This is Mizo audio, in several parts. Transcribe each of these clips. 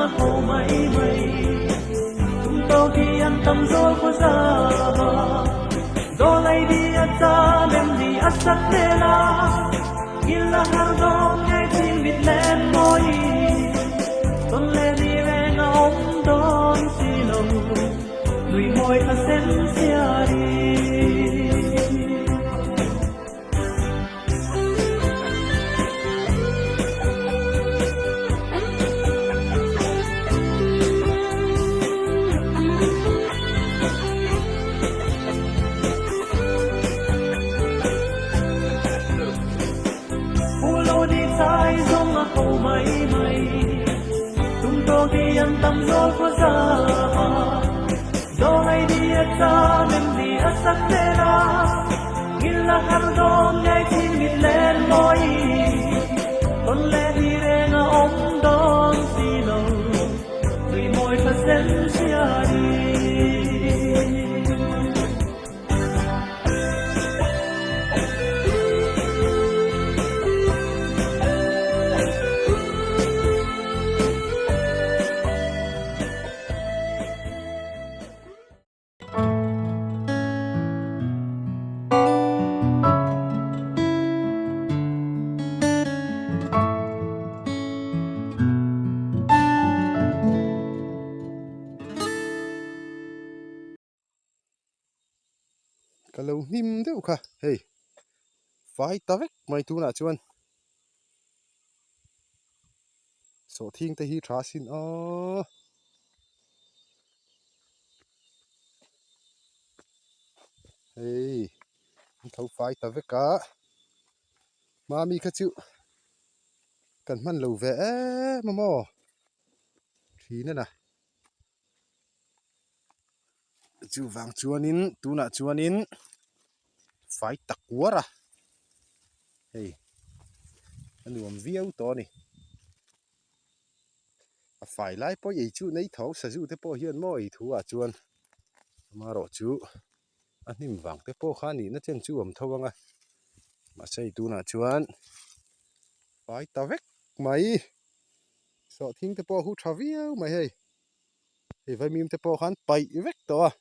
a ho mai mai Tum tawk hi an tam zawl khaw za Zawlai di a cham em ni a sak vel a Ngil a har dawn nge ching mit len mawi Tawn leh ni reng a awm dawn si lo Nui mawi kha sem siari. Ka lo hnim deuh kha hei fai ta vek mai tunah chuan sawhthing te hi tha sin aw. Hei an tho fai ta vek a mami kha chu kan hman lo ve em a maw thin a na. Chuvang chuanin tunah chuanin fai tak uar a hei a nuam viau tawh a ni a fai lai pawh ei chu nei tho sazu te pawh hian maw ei thu ah chuan amaherawhchu a hnim vang te pawh kha nihna chen chu a awm tho ang a mahse hei tunah chuan fai ta vek mai sawhthing te pawh a hu tha viau mai hei. Hei vaimim te pawh khan paih vek tawh a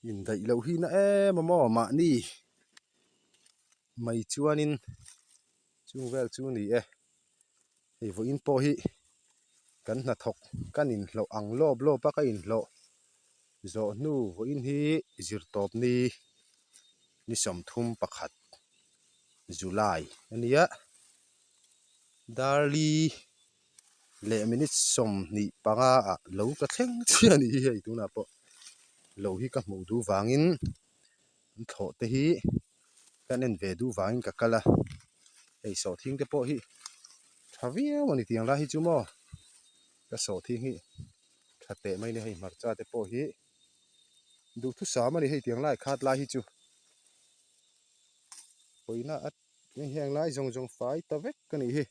indaih loh hi na em a maw mahni mai chuanin chung vel chu ni e hei vawiin pawh hi kan hnathawk kan inhlawh ang lawp lawp a ka inhlawh zawh hnu vawiin hi zirtawp ni ni 31 July a nia. Darli leh minute 25 ah lo ka thleng chiah a ni hi hei tunah pawh lo hi ka hmuh duh vangin an thlawh te hi ka en ve duh vangin ka kal a hei sawhthing te pawh hi tha viau a ni tiang lai hi chu maw ka sawhthing hi tha teh mai a ni hei hmarcha te pawh hi duhthusam a ni hei tiang lai khat lai hi chu pawina a. Heng heng lai zawng zawng fai ta vek ka nih hi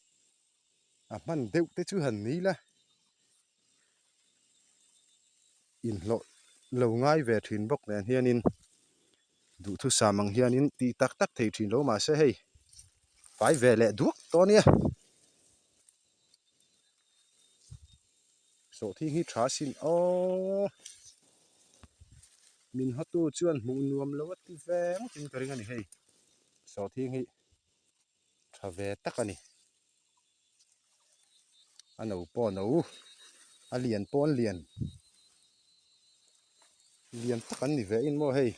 a hman deuh te chu han ni la inhlawh lo ngai ve thin bawk nen hianin duhthusam ang hianin tih tak tak thei thin lo mahse hei fai ve leh duak tawh a nia sawhthing hi tha sin aw min hawtu chuan hmuh nuam lo a ti ve ngawtin ka ring a ni hei. Sawhthing hi tha ve tak a ni. A no pawh a no, a lian pawh an lian. Lian tak an ni ve in maw hei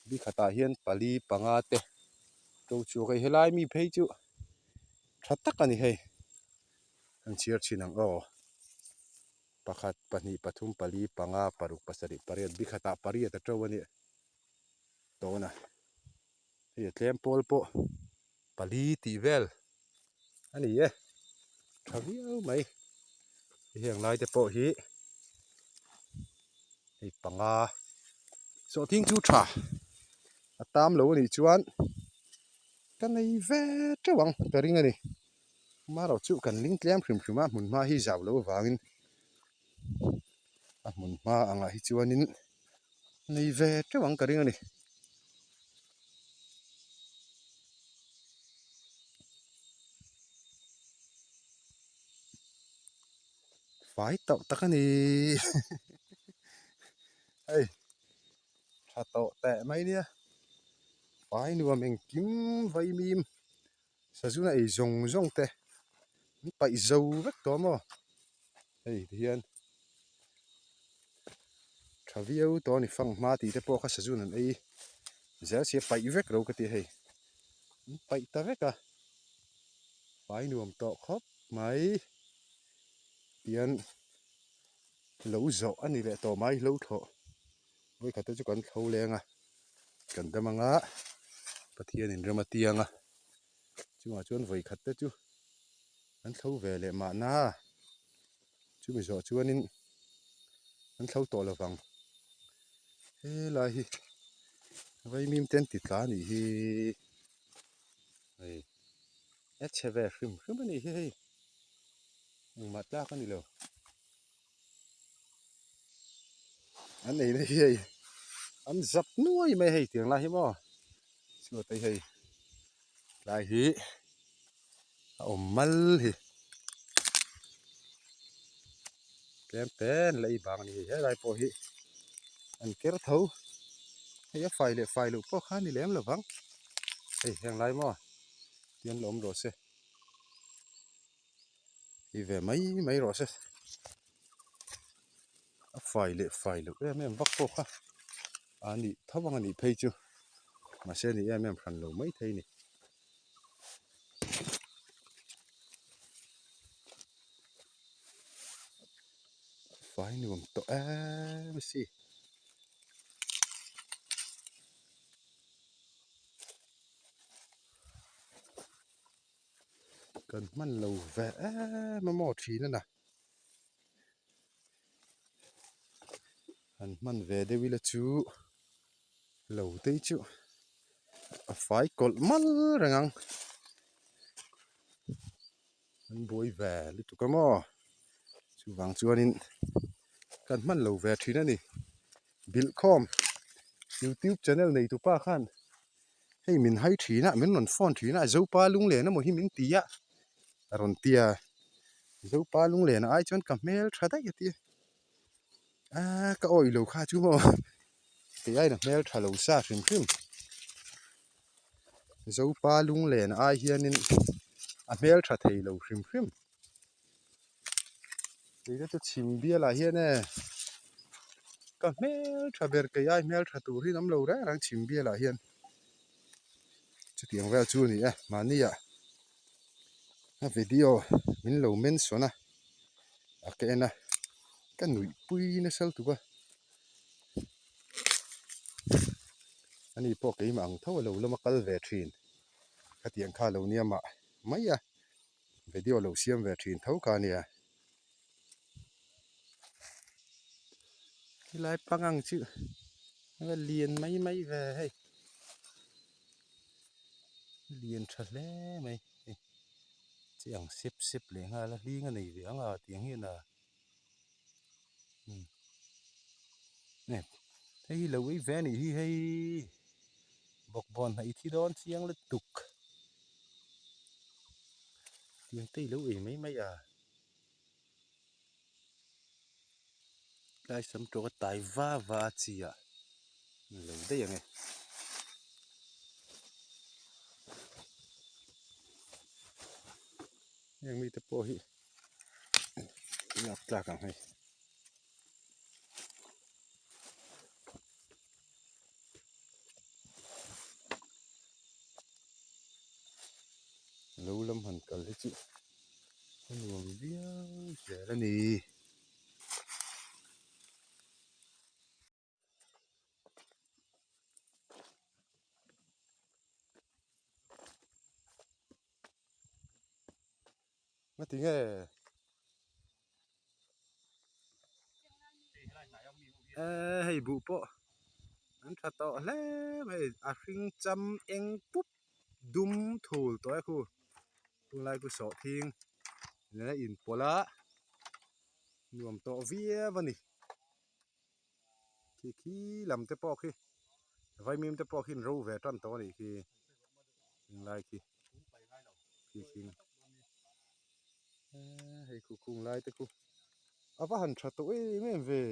bikhatah hian pali panga te to chhuak hei helai mi phei chu tha tak a ni hei. Kan chhiar chhin ang aw. Pakhat, pahnih, pathum, pali, panga, paruk, pasarih, pariat bikhatah pariat a to a nih tawn a. Hei a tlem pawl pawh pali tih vel a ni e tha viau mai heng lai te pawh hi hei panga sawhthing chu tha a tam lo a nih chuan ka nei ve teuh ang ka ring a ni marawh chu kan ling tlem hrim hrim a hmun hma hi zau lo avangin a hmun hma angah hi chuanin nei ve teuh ang ka ring a ni. Fai tauh tak a ni hei tha tawh teh mai nia fai nuam engkim vaimim sazuna ei zawng zawng te an paih zo vek tawh maw hei tihian tha viau tawh a ni fang hma tih te pawh kha sazun an ei zel sia paih vek lo ka ti a hei an paih ta vek a fai nuam tawh khawp mai. Tihian lo zawh a ni leh tawh mai lo thlawh vawikhat te chu kan thlo leng a kan dam anga Pathianin rem a tiang a chungah chuan vawikhat te chu an thlo ve leh mahna chumi zawh chuanin an thlo tawh lovang helai hi vaimim te an ti tla a nih hi hei. A chhe ve hrim hrim a nih hi hei engmah tlak a ni lo an ei na hi hei an zap nuai mai hei tiang lai hi maw chhuat te hei tlai hi a awm mal hi tlem te an la ei bang a ni hei helai pawh hi an ker tho hei a fai leh fai loh pawh kha a ni lem lovang hei heng lai maw. Tian la awm rawh se. Ti ve mai mai rawh se. A fai leh fai loh em em vak pawh kha a nih tho ang a nih phei chu mahse a nih em em hran lo mai thei a ni. Fai nuam tawh em a si. Kan hman lo ve em a maw thin a na han hman ve deuh ila chu lo te hi chu a fai kawlh mal reng ang an buai ve lutuk a maw chuvang chuanin kan hman lo ve thin a ni bilhkhawm youtube channel neitupa khan hei min hai thin a min rawn phone thin a Zopa lunglen emaw hi min ti a a rawn ti a Zopa lunglen ah ai chuan ka hmel tha daih a ti a ka awih lo kha chu maw kei aiin a hmel tha lo sa hrim hrim Zopa lunglen ah ai hianin a hmel tha thei lo hrim hrim. Keite chu chhim bialah hian e ka hmel tha ber kei ai hmel tha tur hi an awm lo reng reng chhim bialah hian chutiang vel chu a ni e mahnia a video min lo mention a a ka en a ka nuih pui nasa lutuk a ani pawh keimah ang tho a lo lama kal ve thin khatiang kha a lo nia mah mai a. Video lo siam ve thin tho kha ania. Helai pangang chu a lian mai mai ve hei. Lian tha hle mai hei. Chi ang sep sep leh nghal a hling a nei ve ang a tiang hian a hei hi lo ei ve a nih hi hei bawkbawn hnaih thi dawn chiang lutuk. Tiang te i lo ei mai mai a tlai sam tawk a tai va va a chi ah a lo daih ang e. Heng mite pawh hi lak tlak ang hei. Lo lam han kal hi chu a nuam viau zel a ni. Ngati nge? Eee hei buh pawh an tha tawh hle mai a hring cham eng pup dum thul tawh e khu tunlai khu sawhthing nena inpawlh a nuam tawh viau a ni. Khi khi lam te pawh khi vaimim te pawh khi an ro ve tan tawh a nih khi tunlai khi khi khing hei khu khung lai te khu. A va han tha tawh em em ve.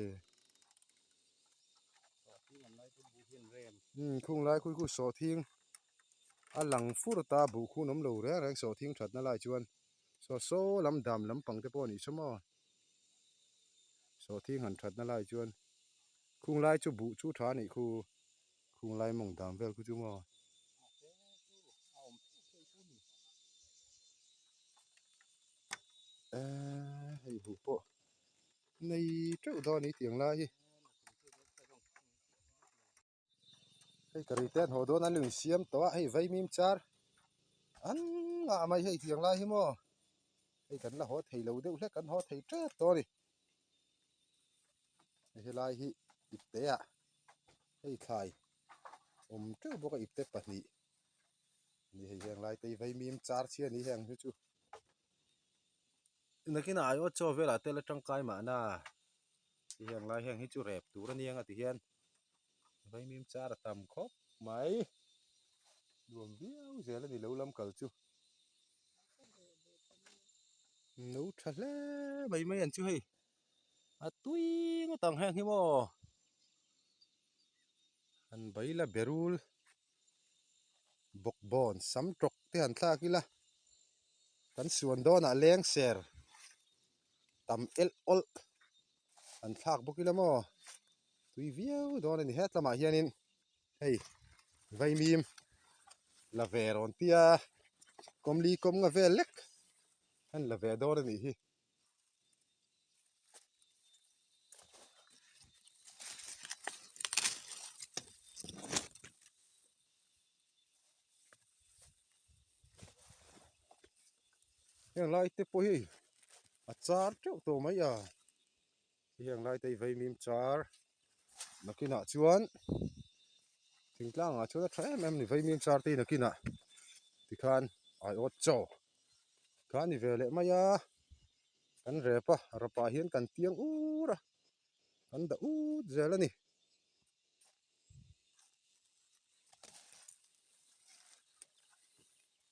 Umm khung lai khui khu sawhthing a lang fur ta buh khun awm lo reng reng sawhthing thatna lai chuan saw saw lam dam lampang te pawh a nih chu maw sawhthing han thatna lai chuan khung lai chu buh chu tha a nih khu khung lai mawng dam vel khu chu maw. Eee hei buh pawh nei teuh dawn a ni tiang lai hi. Hei ka ri te an haw dawn a an lo insiam tawh a hei vaimim char an ngah mai hei tiang lai hi maw hei kan la haw thei lo deuh hlek kan haw thei tep tawh a ni hei helai hi ipte ah hei thlai awm teuh bawk a ipte pahnih a ni hei heng lai te hi vaimim char chhia a ni heng hi chu nakinah aiawh chaw velah te la tangkai mahna. Ti heng lai heng hi chu rep tur a nia ti hian vaimim char a tam khawp mai nuam viau zel a ni lo lam kal chu no tha hle mai mai an chu hei a tui ngawt ang heng hi maw han baila berul bawkbawn sam tawk te han thlak ila kan suan dawnah leng ser. Tam elh awlh an thlak bawk ila maw tui viau dawn a ni het lamah hianin hei vaimim la ve rawn tia kawmli kawm nga vel lek an la ve dawn a nih hi. Heng lai te pawh hi a char teuh tawh mai a heng lai te hi vaimim char nakinah chuan thingtlangah chuan a tha em em a ni vaimim char te hi nakinah tikhan aiawt chaw kha a ni ve leh mai a kan rep a rapah hian kan tiang ur a kan dah ut zel a ni.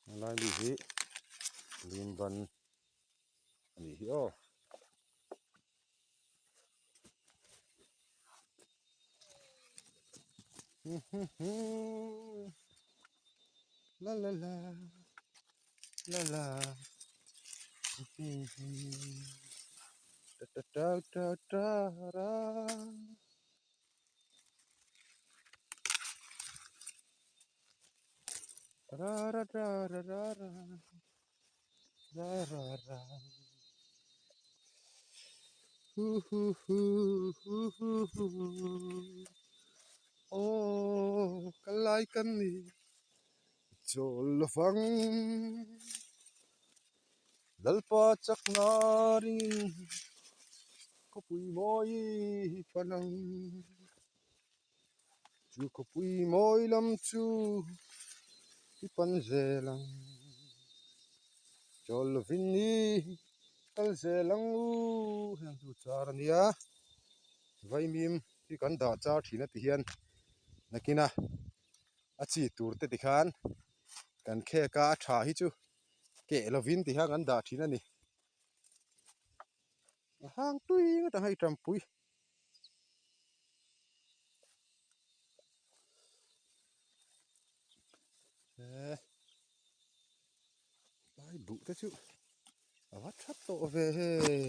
Helai mi hi lim ban a nih hi aw. La la la la la ta ta ta ta ta ra. Ra ra ra ra ra ra ra ra ra hu hu hu hu hu hu aw ka lai kan ni chawl lovang Lalpa chakna ringin khawpui mawi pan ang. Chu khawpui mawi lam chu i pan zel ang. Chawl lovin i kal zel ang u heng chu char a nia. Vaimim hi kan dah char thin a ti hian nakin a a chi tur te tikhan kan khek a a tha hi chu keh lovin ti hian kan dah thin a ni. A hang tui ngawt ang hei tampui. Eee lai buh te chu a va tha tawh ve hei.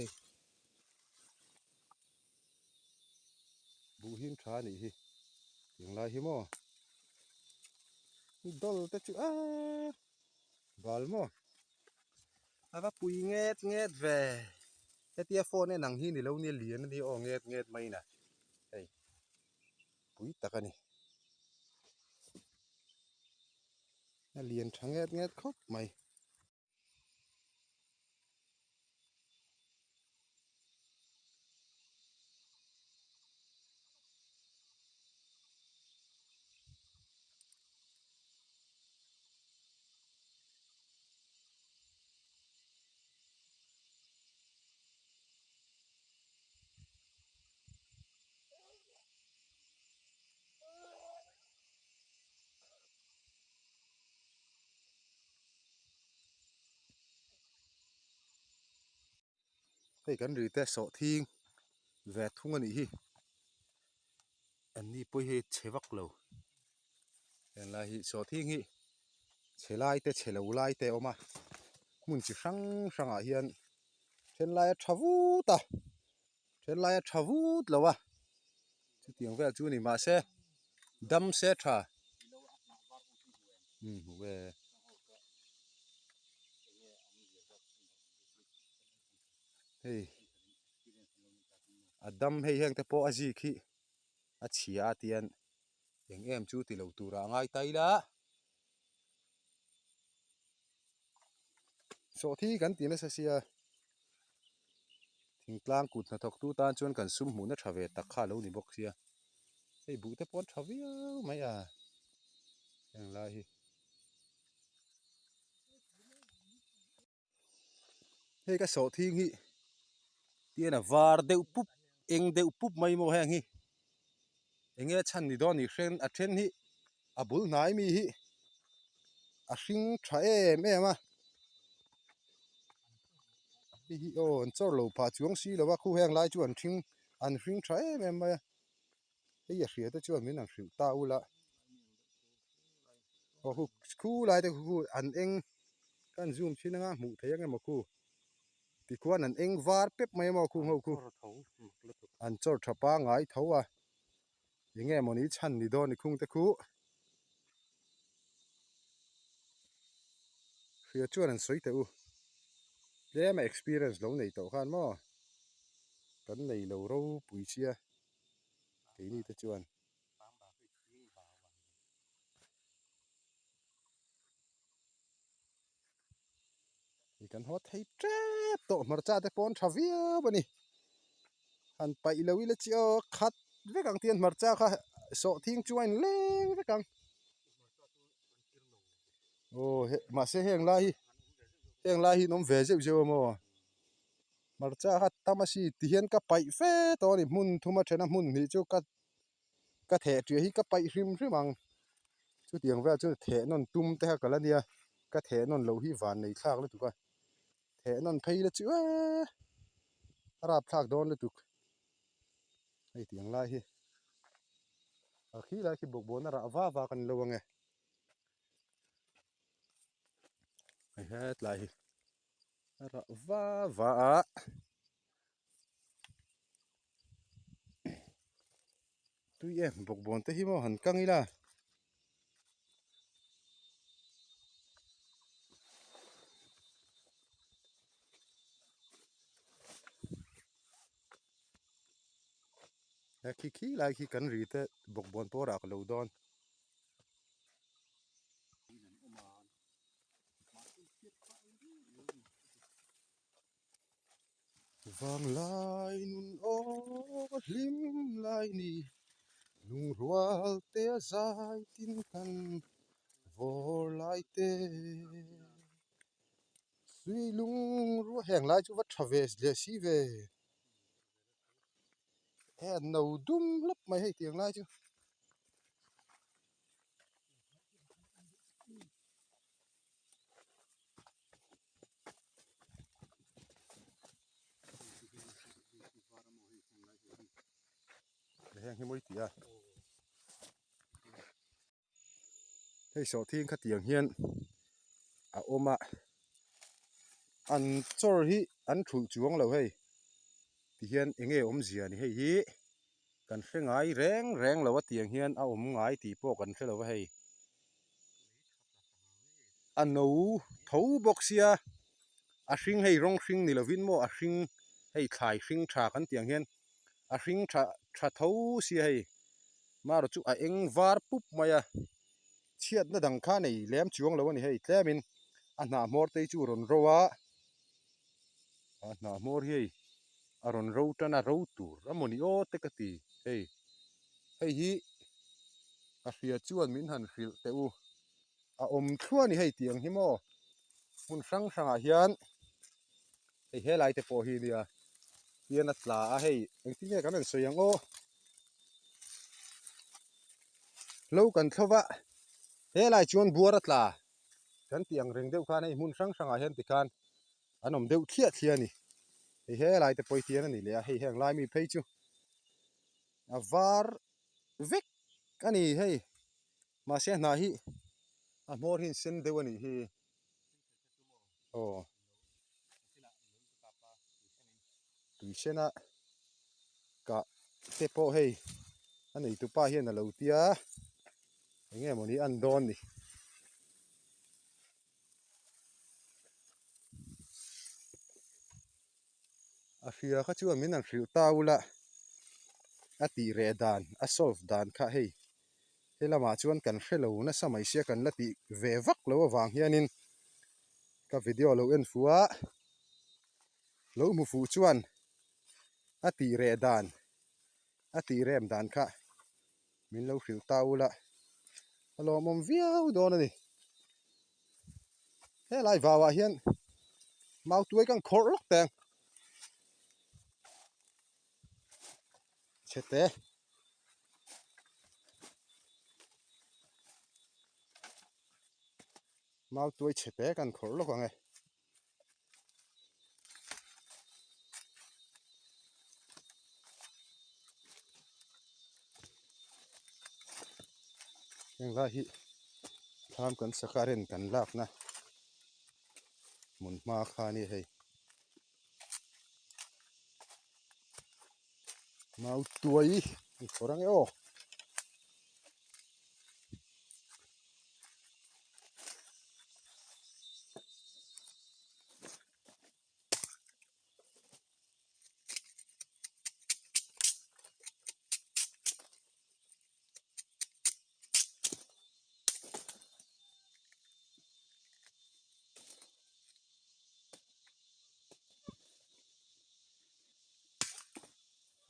Buh him tha a nih hi tinglai hi maw dawl te chu aaa bal maw a va pui nget nget ve hetia phone en ang hi ni lo nia lian a nia aw nget nget mai in a hei pui tak a ni a lian tha nget nget khawp mai. Hei kan ri te sawhthing. Ve thung a nih hi. An ni pawh hi chhe vak lo. Heng lai hi sawhthing hi chhe lai te chhe lo lai te a awm a. Hmun chi hrang hrangah hian then lai a tha vut a, then lai a tha vut lo a. Chutiang vel chu a ni mahse dam se tha. Umm hmu e. Hei a dam hei heng te pawh a zik hi a chhia a tian eng em chu ti lo tur ah a ngai ta ila sawhthi kan ti nasa sia thingtlang kut hnathawk tu tan chuan kan sum hmuhna tha ve tak kha a lo ni bawk sia hei buh te pawh an tha viau mai a heng lai hi. Hei ka sawhthing hi tian a var deuh pup eng deuh pup mai maw heng hi eng nge chhan ni dawn ni hren a then hi a bul hnai mi hi a hring tha em em a hei hi aw an chawr lo phah chuang si lo a khu heng lai chu an hring an hring tha em em mai a hei a hria te chuan min han hrilh ta ula aw khu khu lai te khu an eng kan zoom thin anga hmuh theih ang emaw khu tikhuan an eng var pep mai emaw khu ho khu an chawr tha pangai tho a eng nge mawni chhan ni dawn ni khung te khu hria chuan an sawi teh u tlem a experience lo nei tawh khan maw kan nei lo ropui sia keini te chuan. Hei kan haw thei tep tawh hmarcha te pawh an tha viau a ni han paih lo ila chi aw khat vek ang tian hmarcha kha sawhthing chu a inleng vek ang aw he mahse heng lai hi heng lai hi an awm ve zeuh zeuh a maw hmarcha kha tam a si ti hian ka paih fe tawh a ni hmun thum a then a hmun hnih chu ka ka theh ṭiah hi ka paih hrim hrim ang chutiang vel chuan theh nawn tum te kha ka la nia ka theh nawn loh hi van nei thlak lutuk a theh nawn phei la chu eee a rap thlak dawn lutuk hei tiang lai hi a khi lai khi bawkbawn a rah va vak a ni lo ang e hei hetlai hi a rah va va a. Tui em bawkbawn te hi maw han kang ila. He khi khi lai khi kan ri te bawkbawn pawh a rak lo dawn. Vanglai nun aw hlim lai ni lungrual te a zai tin kan vawr lai te sui lungrua heng lai chu va tha ve leh si ve he an no dum hlawp mai hei tiang lai chu. Heng hi mawi tih a hei sawhthing khatiang hian a awm a an chawr hi an thulh chuang lo hei tihian eng nge awmzia ni hei hi kan hre ngai reng reng lo a tiang hian a awm ngai tih pawh kan hre lo a hei. A no tho bawk sia a hring hei rawng hring ni lovin maw a hring hei thlai hring tha kan tih ang hian a hring tha tha tho sia hei marawh chu a eng var pup mai a chhiatna dang kha nei lem chuang lo a ni hei tlemin a hnah hmawr te hi chu rawn ro a a hnah hmawr hi hei a rawn ro tan a ro tur a mawni aw te ka ti hei hei hi a hria chuan min han hrilh teh u a awm thluah a ni hei tih ang hi maw hmun hrang hrangah hian hei helai te pawh hi nia hian a tla a hei engtin nge kan rawn sawi ang aw hlo kan thlo va helai chuan buar a tla kan tih ang reng deuh khan hei hmun hrang hrangah hian tikhan an awm deuh thliah thliah a ni hei helai te pawh hi tian a ni leh a hei heng lai mi phei chu. A var vek a ni hei mahse a hnah hi a hmawr hi sen deuh a nih hi aw tui sena kah te pawh hei a neitu pa hian a lo tia eng nge mawni a en dawn ni. A hria kha chuan min han hrilh ta ula a tih reh dan a solve dan kha hei he lamah chuan kan hre lo nasa mai sia kan la tih ve vak lo avang hianin ka video lo en fuh a lo hmu fuh chuan a tih reh dan a tih rem dan kha min lo hrilh ta ula a lawmawm viau dawn a ni helai vauah hian mau tuai kan khawrh lawk teng chhe te mau tuai chhe te kan khawrh lawk ang e. Heng lai hi thlam kan sak a ren kan lakna hmun hma kha a ni hei mau tuai an khawr ang e aw.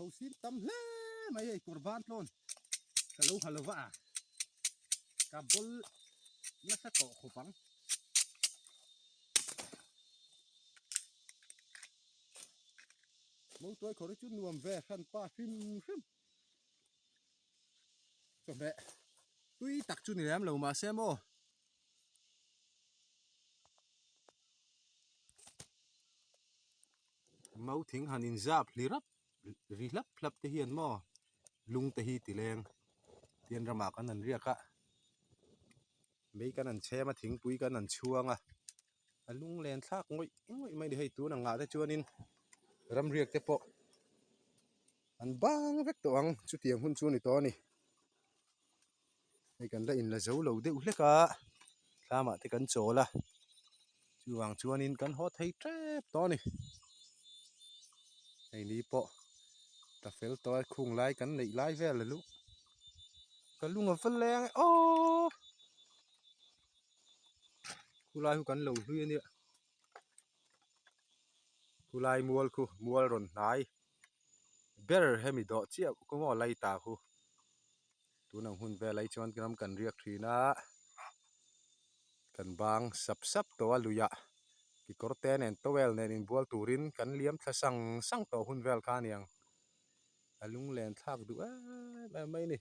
Hosin tam hle mai hei kawr ban tlawn ka lo ha lova a ka bawl nasa tawh khawp ang. Motuai khawr hi chu nuam ve hran pa hrim hrim chawhmeh tui tak chu ni lem lo mahse maw. Mau thing han inzap hli rap ri hlap hlap te hian maw lung te hi ti leng tian ramah kan han riak a mei kan han chhem a thingpui kan han chhuang a a lung len thlak ngawih ngawih mai a ni hei tun ang ah te chuanin ramriak te pawh an bang vek tawh ang chutiang hun chu a ni tawh a ni. Hei kan la inla zo lo deuh hlek a thlamah te kan chawl a chuvang chuanin kan haw thei tep tawh a ni hei ni pawh ta fel tawh a khung lai kan neih lai vel a luh ka lung a va leng e aww khulai chu kan lo hlui a nia khulai mual khu mual rawn hnai ber hemi dawh chiah kawng aw lai ta khu. Tun ang hun vel ai chuan ram kan riak thin a, kan bang sap sap tawh a luiah kekawr te nen towel nen inbual turin kan liam thla sang sang tawh hun vel kha a niang a lunglen thlak duh em em mai a ni.